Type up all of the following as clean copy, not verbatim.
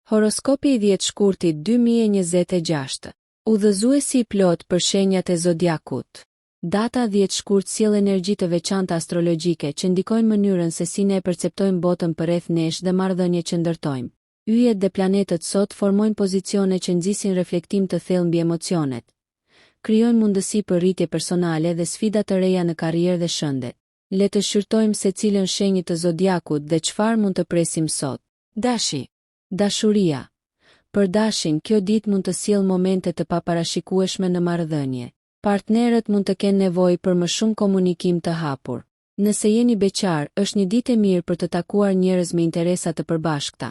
Horoskopi i 10 shkurtit 2026. Udhëzuesi i plotë për shenjat e zodiakut. Data 10 shkurt sjell energji të veçanta astrologjike që ndikojnë mënyrën se si ne e perceptojmë botën përreth nesh dhe marrëdhëniet që ndërtojmë. Yjet dhe planetët sot formojnë pozicione që nxisin reflektim të thellë mbi emocionet. Krijojnë mundësi për rritje personale dhe sfida të reja në karrierë dhe shëndet. Le të shqyrtojmë secilën shenjë të zodiakut dhe çfarë mund të presim sot. Dashi. Dashuria. Për Dashin, kjo ditë mund të sjellë momente të paparashikueshme në marrëdhënie. Partnerët mund të kenë nevojë për më shumë komunikim të hapur. Nëse jeni beqar, është një ditë e mirë për të takuar njerëz me interesa të përbashkëta.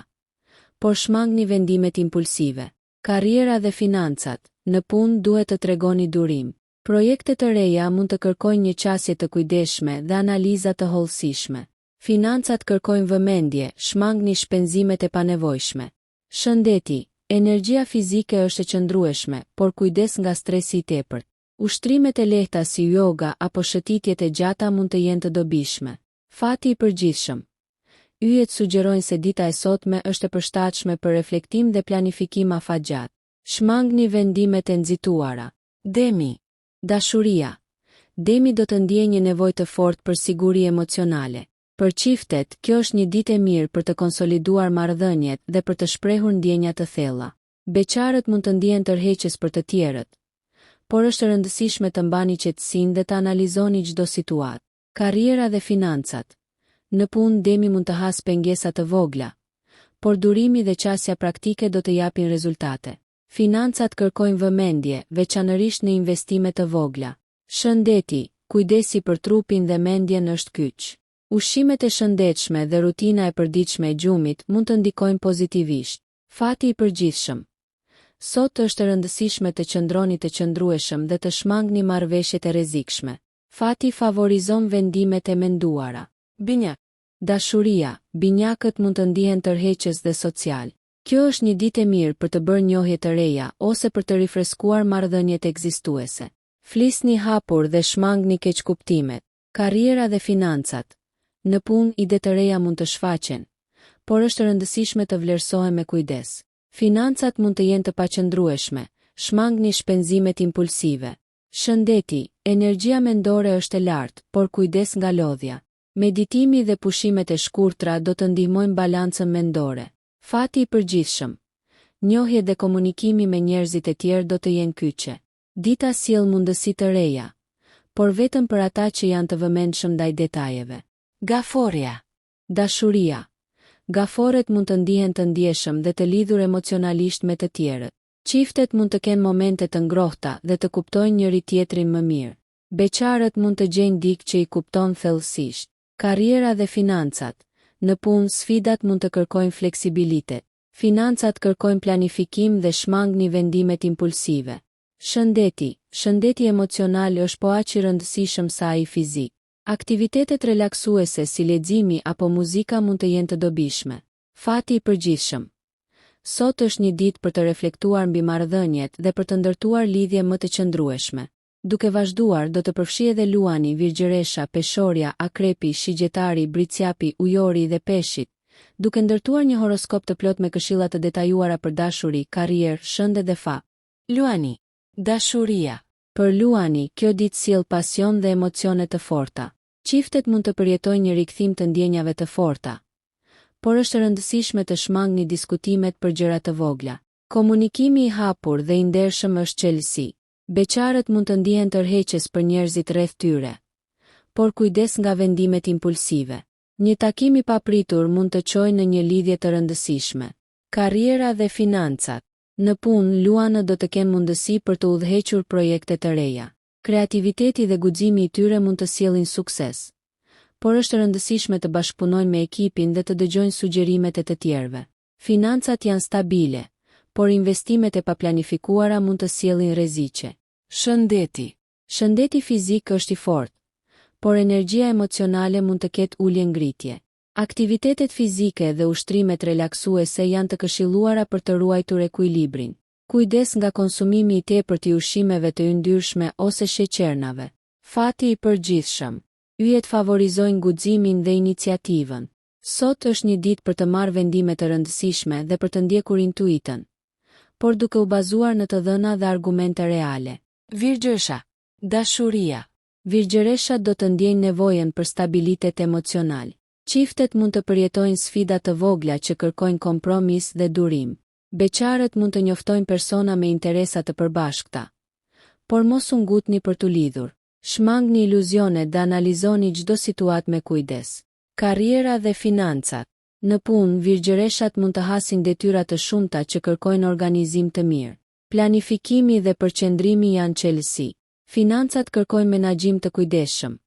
Por shmangni vendimet impulsive. Karriera dhe financat, në punë duhet të tregoni durim. Projekte të reja mund të kërkojnë një qasje të kujdesshme dhe analiza të hollësishme. Financat kërkojnë vëmendje, shmangni shpenzimet e panevojshme. Shëndeti, energjia fizike është e qëndrueshme, por kujdes nga stresi i tepërt. Ushtrimet e lehta si yoga apo shëtitjet e gjata mund të jenë të dobishme. Fati i përgjithshëm. Yjet sugjerojnë se dita e sotme është e përshtatshme për reflektim dhe planifikim afatgjatë. Shmangni vendimet e nxituara. Demi. Dashuria. Demi do të ndiejë një nevojë të fortë për siguri emocionale. Për çiftet, kjo është një ditë e mirë për të konsoliduar marrëdhëniet dhe për të shprehur ndjenja të thella. Beqarët mund të ndihen tërheqës për të tjerët. Por është e rëndësishme të mbani qetësinë dhe të analizoni çdo situatë. Karriera dhe financat. Në punë, Demi mund të hasë pengesa të vogla. Por durimi dhe qasja praktike do të japin rezultate. Financat kërkojnë vëmendje, veçanërisht në investime të vogla. Shëndeti, kujdesi për trupin dhe mendjen është kyç. Ushqimet e shëndetshme dhe rutina e përditshme e gjumit mund të ndikojnë pozitivisht. Fati i përgjithshëm. Sot është e rëndësishme të qëndroni të qëndrueshëm dhe të shmangni marrëveshjet e rrezikshme. Fati favorizon vendimet e menduara. Binjak. Dashuria, binjakët mund të ndihen tërheqës dhe social. Kjo është një ditë e mirë për të bërë njohje të reja ose për të rifreskuar marrëdhëniet ekzistuese. Flisni hapur dhe shmangni keqkuptimet. Karriera dhe financat. Në punë, ide të reja mund të shfaqen, por është e rëndësishme të vlerësohen me kujdes. Financat mund të jenë të paqëndrueshme, shmangni shpenzimet impulsive. Shëndeti, energjia mendore është e lartë, por kujdes nga lodhja. Meditimi dhe pushimet e shkurtra do të ndihmojnë balancën mendore. Fati i përgjithshëm. Njohjet dhe komunikimi me njerëzit e tjerë do të jenë kyçe. Dita sjell mundësi të reja, por vetëm për ata që janë të vëmendshëm ndaj detajeve. Gaforrja. Dashuria. Gaforret mund të ndihen të ndjeshëm dhe të lidhur emocionalisht me të tjerët. Çiftet mund të kenë momente të ngrohta dhe të kuptojnë njëri-tjetrin më mirë. Beqarët mund të gjejnë dikë që i kupton thellësisht. Karriera dhe financat. Në punë, sfidat mund të kërkojnë fleksibilitet. Financat kërkojnë planifikim dhe shmangni vendimet impulsive. Shëndeti, shëndeti emocional është po aq i rëndësishëm sa ai fizik. Aktivitetet relaksuese si leximi apo muzika mund të jenë të dobishme. Fati i përgjithshëm. Sot është një ditë për të reflektuar mbi marrëdhëniet dhe për të ndërtuar lidhje më të qëndrueshme. Duke vazhduar, do të përfshijë edhe Luani, Virgjëresha, Peshorja, Akrepi, Shigjetari, Bricjapi, Ujori dhe Peshqit, duke ndërtuar një horoskop të plotë me këshilla të detajuara për dashuri, karrierë, shëndet dhe fat. Luani. Dashuria. Për Luani, kjo ditë sjell pasion dhe emocione të forta. Çiftet mund të përjetojnë një rikthim të ndjenjave të forta. Por është e rëndësishme të shmangni diskutimet për gjëra të vogla. Komunikimi i hapur dhe i ndershëm është çelësi. Beqarët mund të ndihen tërheqës për njerëzit rreth tyre. Por kujdes nga vendimet impulsive. Një takim i papritur mund të çojë në një lidhje të rëndësishme. Karriera dhe financat. Në punë, luanët do të kenë mundësi për të udhëhequr projekte të reja. Kreativiteti dhe guximi i tyre mund të sjellin sukses. Por është e rëndësishme të bashkëpunojnë me ekipin dhe të dëgjojnë sugjerimet e të tjerëve. Financat janë stabile, por investimet e paplanifikuara mund të sjellin rreziqe. Shëndeti. Shëndeti fizik është i fortë, por energjia emocionale mund të ketë ulje-ngritje. Aktivitetet fizike dhe ushtrimet relaksuese janë të këshilluara për të ruajtur ekuilibrin. Kujdes nga konsumimi i tepërt i ushqimeve të yndyrshme ose sheqernave. Fati i përgjithshëm. Yjet favorizojnë guximin dhe iniciativën. Sot është një ditë për të marrë vendime të rëndësishme dhe për të ndjekur intuitën, por duke u bazuar në të dhëna dhe argumente reale. Virgjëresha. Dashuria. Virgjëreshat do të ndjejnë nevojën për stabilitet emocional. Çiftet mund të përjetojnë sfida të vogla që kërkojnë kompromis dhe durim. Beqarët mund të njoftojnë persona me interesa të përbashkëta. Por mos u ngutni për t'u lidhur. Shmangni iluzionet dhe analizoni çdo situatë me kujdes. Karriera dhe financat. Në punë, virgjëreshat mund të hasin detyra të shumta që kërkojnë organizim të mirë. Planifikimi dhe përqendrimi janë çelësi. Financat kërkojnë menaxhim të kujdesshëm.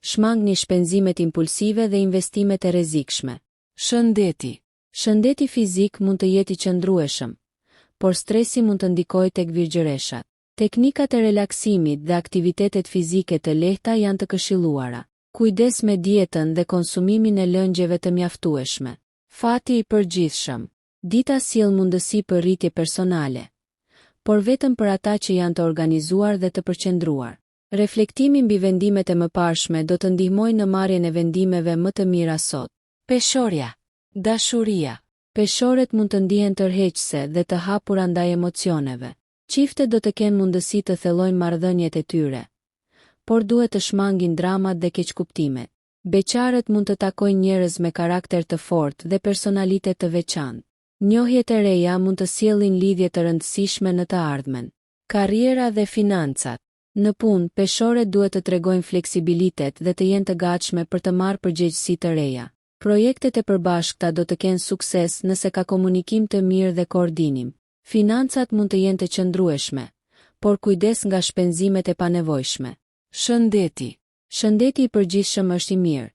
Shmangni shpenzimet impulsive dhe investimet e rrezikshme. Shëndeti. Shëndeti fizik mund të jetë i qëndrueshëm, por stresi mund të ndikojë tek virgjëreshat. Teknikat e relaksimit dhe aktivitetet fizike të lehta janë të këshilluara. Kujdes me dietën dhe konsumimin e lëngjeve të mjaftueshme. Fati i përgjithshëm. Dita sjell mundësi për rritje personale, por vetëm për ata që janë të organizuar dhe të përqendruar. Reflektimi mbi vendimet e mëparshme do të ndihmojë në marrjen e vendimeve më të mira sot. Peshorja. Dashuria. Peshoret mund të ndihen tërheqëse dhe të hapura ndaj emocioneve. Çiftet do të kenë mundësi të thellojnë marrëdhëniet e tyre, por duhet të shmangin dramat dhe keqkuptimet. Beqarët mund të takojnë njerëz me karakter të fortë dhe personalitet të veçantë. Njohjet e reja mund të sjellin lidhje të rëndësishme në të ardhmen. Karriera dhe financat. Në punë, peshoret duhet të tregojnë fleksibilitet dhe të jenë të gatshme për të marrë përgjegjësi të reja. Projektet e përbashkëta do të kenë sukses nëse ka komunikim të mirë dhe koordinim. Financat mund të jenë të qëndrueshme, por kujdes nga shpenzimet e panevojshme. Shëndeti. Shëndeti i përgjithshëm është i mirë,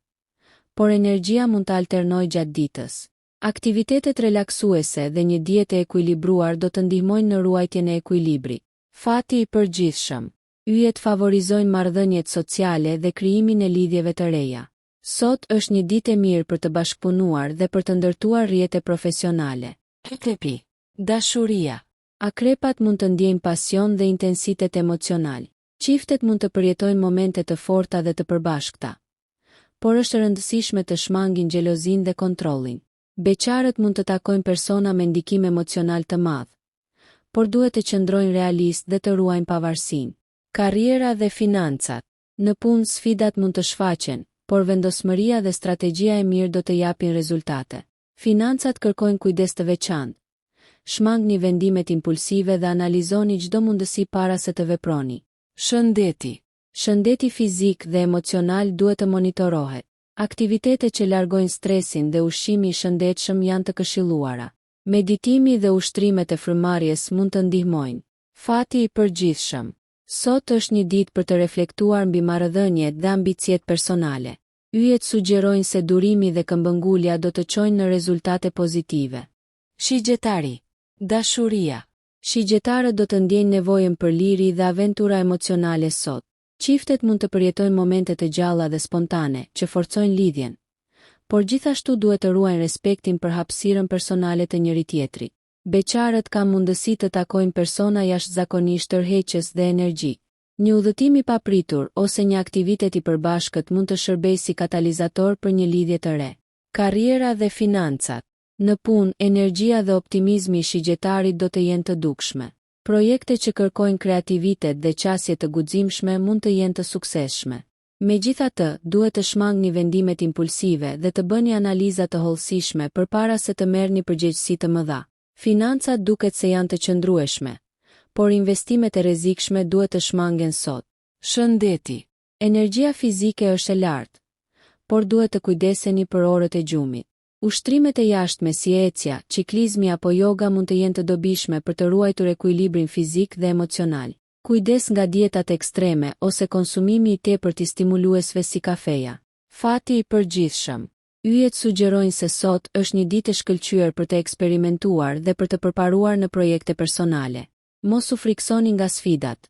por energjia mund të alternojë gjatë ditës. Aktivitetet relaksuese dhe një dietë e ekuilibruar do të ndihmojnë në ruajtjen e ekuilibrit. Fati i përgjithshëm. Yjet favorizojnë marrëdhëniet sociale dhe krijimin e lidhjeve të reja. Sot është një ditë e mirë për të bashkëpunuar dhe për të ndërtuar rrjete profesionale. Akrepi. Dashuria. Akrepat mund të ndjejnë pasion dhe intensitet emocional. Çiftet mund të përjetojnë momente të forta dhe të përbashkëta. Por është e rëndësishme të shmangin xhelozinë dhe kontrollin. Beqarët mund të takojnë persona me ndikim emocional të madh. Por duhet të qëndrojnë realistë dhe të ruajnë pavarësinë. Karriera dhe financat. Në punë, sfidat mund të shfaqen, por vendosmëria dhe strategjia e mirë do të japin rezultate. Financat kërkojnë kujdes të veçantë. Shmangni vendimet impulsive dhe analizoni çdo mundësi para se të veproni. Shëndeti. Shëndeti fizik dhe emocional duhet të monitorohet. Aktivitetet që largojnë stresin dhe ushqimi i shëndetshëm janë të këshilluara. Meditimi dhe ushtrimet e frymëmarrjes mund të ndihmojnë. Fati i përgjithshëm. Sot është një ditë për të reflektuar mbi marrëdhëniet dhe ambiciet personale. Yjet sugjerojnë se durimi dhe këmbëngulja do të çojnë në rezultate pozitive. Shigjetari. Dashuria. Shigjetarët do të ndjejnë nevojën për liri dhe aventura emocionale sot. Çiftet mund të përjetojnë momente të gjalla dhe spontane, që forcojnë lidhjen. Por gjithashtu duhet të ruajnë respektin për hapësirën personale të njëri-tjetrit. Beqarët kanë mundësi të takojnë persona jashtëzakonisht tërheqës dhe energjikë. Një udhëtim i papritur ose një aktivitet i përbashkët mund të shërbejë si katalizator për një lidhje të re. Karriera dhe financat. Në punë, energjia dhe optimizmi i Shigjetarit do të jenë të dukshme. Projekte që kërkojnë kreativitet dhe qasje të guximshme mund të jenë të suksesshme. Megjithatë, duhet të shmangni vendimet impulsive dhe të bëni analiza të hollësishme përpara se të merrni përgjegjësi të mëdha. Financat duket se janë të qëndrueshme, por investimet e rrezikshme duhet të shmangen sot. Shëndeti. Energjia fizike është e lartë, por duhet të kujdeseni për orët e gjumit. Ushtrimet e jashtme si ecja, çiklizmi apo joga mund të jenë të dobishme për të ruajtur ekuilibrin fizik dhe emocional. Kujdes nga dietat ekstreme ose konsumimi i tepërt i stimuluesve si kafeja. Fati i përgjithshëm. Yjet sugjerojnë se sot është një ditë e shkëlqyer për të eksperimentuar dhe për të përparuar në projekte personale. Mos u frikësoni nga sfidat.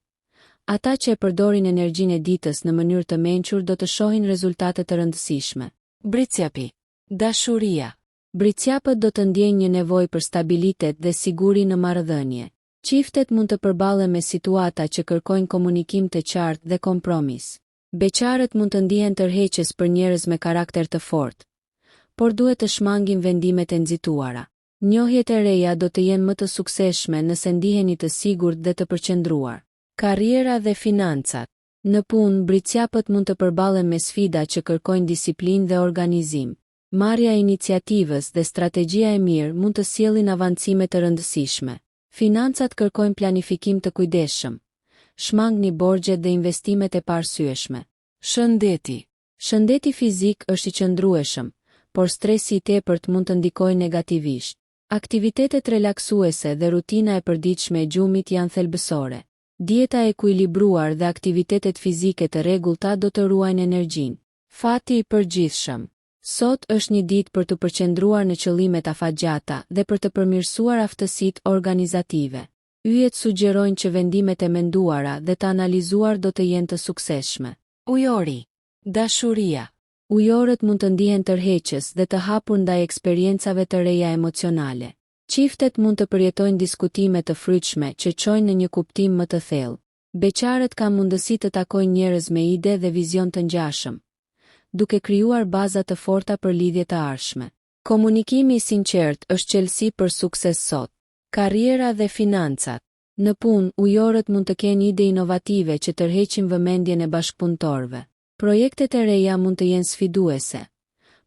Ata që e përdorin energjinë e ditës në mënyrë të mençur do të shohin rezultate të rëndësishme. Bricjapi. Dashuria. Bricjapët do të ndjejnë një nevojë për stabilitet dhe siguri në marrëdhënie. Çiftet mund të përballen me situata që kërkojnë komunikim të qartë dhe kompromis. Beqarët mund të ndihen tërheqës për njerëz me karakter të fortë. Por duhet të shmangim vendimet e nxituara. Njohjet e reja do të jenë më të suksesshme nëse ndiheni të sigurt dhe të përqendruar. Karriera dhe financat. Në punë, bricjapët mund të përballen me sfida që kërkojnë disiplinë dhe organizim. Marrja e iniciativës dhe strategjia e mirë mund të sjellin avancime të rëndësishme. Financat kërkojnë planifikim të kujdesshëm. Shmangni borxhet dhe investimet e paarsyeshme. Shëndeti. Shëndeti fizik është i qëndrueshëm, por stresi i tepërt mund të ndikojë negativisht. Aktivitetet relaksuese dhe rutina e përditshme e gjumit janë thelbësore. Dieta e ekuilibruar dhe aktivitetet fizike të rregullta do të ruajnë energjinë. Fati i përgjithshëm. Sot është një ditë për t'u përqendruar në qëllimet afatgjata dhe për të përmirësuar aftësitë organizative. Yjet sugjerojnë që vendimet e menduara dhe të analizuar do të jenë të suksesshme. Ujori. Dashuria. Ujorët mund të ndihen tërheqës dhe të hapur ndaj eksperiencave të reja emocionale. Çiftet mund të përjetojnë diskutime të frytshme që çojnë në një kuptim më të thellë. Beqarët kanë mundësi të takojnë njerëz me ide dhe vizion të ngjashëm, duke krijuar baza të forta për lidhje të ardhshme. Komunikimi i sinqertë është çelësi për sukses sot. Karriera dhe financat. Në punë, ujorët mund të kenë ide inovative që tërheqin vëmendjen e bashkëpunëtorëve. Projektet e reja mund të jenë sfiduese,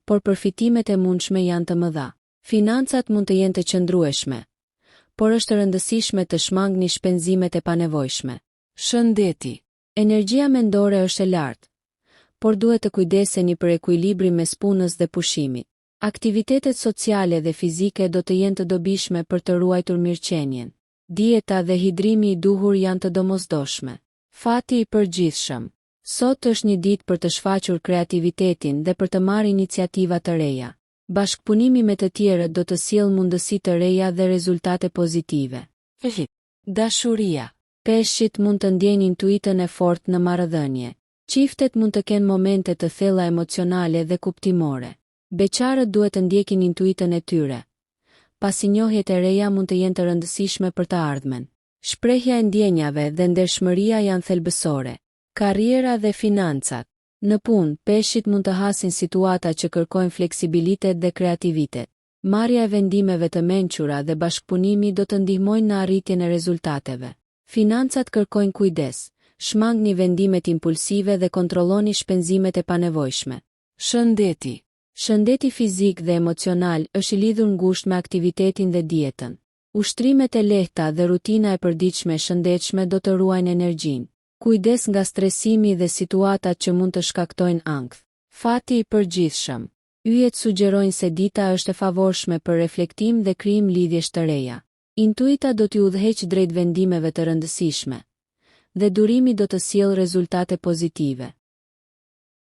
por përfitimet e mundshme janë të mëdha. Financat mund të jenë të qëndrueshme, por është e rëndësishme të shmangni shpenzimet e panevojshme. Shëndeti. Energjia mendore është e lartë, por duhet të kujdeseni për ekuilibrin mes punës dhe pushimit. Aktivitetet sociale dhe fizike do të jenë të dobishme për të ruajtur mirëqenien. Dieta dhe hidrimi i duhur janë të domosdoshme. Fati i përgjithshëm. Sot është një ditë për të shfaqur kreativitetin dhe për të marrë iniciativa të reja. Bashkëpunimi me të tjerët do të sjellë mundësi të reja dhe rezultate pozitive. Peshqit. Dashuria. Peshqit mund të ndjejnë intuitën e fortë në marrëdhënie. Çiftet mund të kenë momente të thella emocionale dhe kuptimore. Beqarët duhet të ndjekin intuitën e tyre, pasi njohjet e reja mund të jenë të rëndësishme për të ardhmen. Shprehja e ndjenjave dhe ndershmëria janë thelbësore. Karriera dhe financat. Në punë, peshqit mund të hasin situata që kërkojnë fleksibilitet dhe kreativitet. Marrja e vendimeve të mençura dhe bashkëpunimi do të ndihmojnë në arritjen e rezultateve. Financat kërkojnë kujdes, shmangni vendimet impulsive dhe kontrolloni shpenzimet e panevojshme. Shëndeti. Shëndeti fizik dhe emocional është i lidhur ngushtë me aktivitetin dhe dietën. Ushtrimet e lehta dhe rutina e përditshme e shëndetshme do të ruajnë energjinë. Kujdes nga stresimi dhe situatat që mund të shkaktojnë ankth. Fati i përgjithshëm. Yjet sugjerojnë se dita është e favorshme për reflektim dhe krijim lidhjesh të reja. Intuita do t'ju udhëheqë drejt vendimeve të rëndësishme, dhe durimi do të sjellë rezultate pozitive.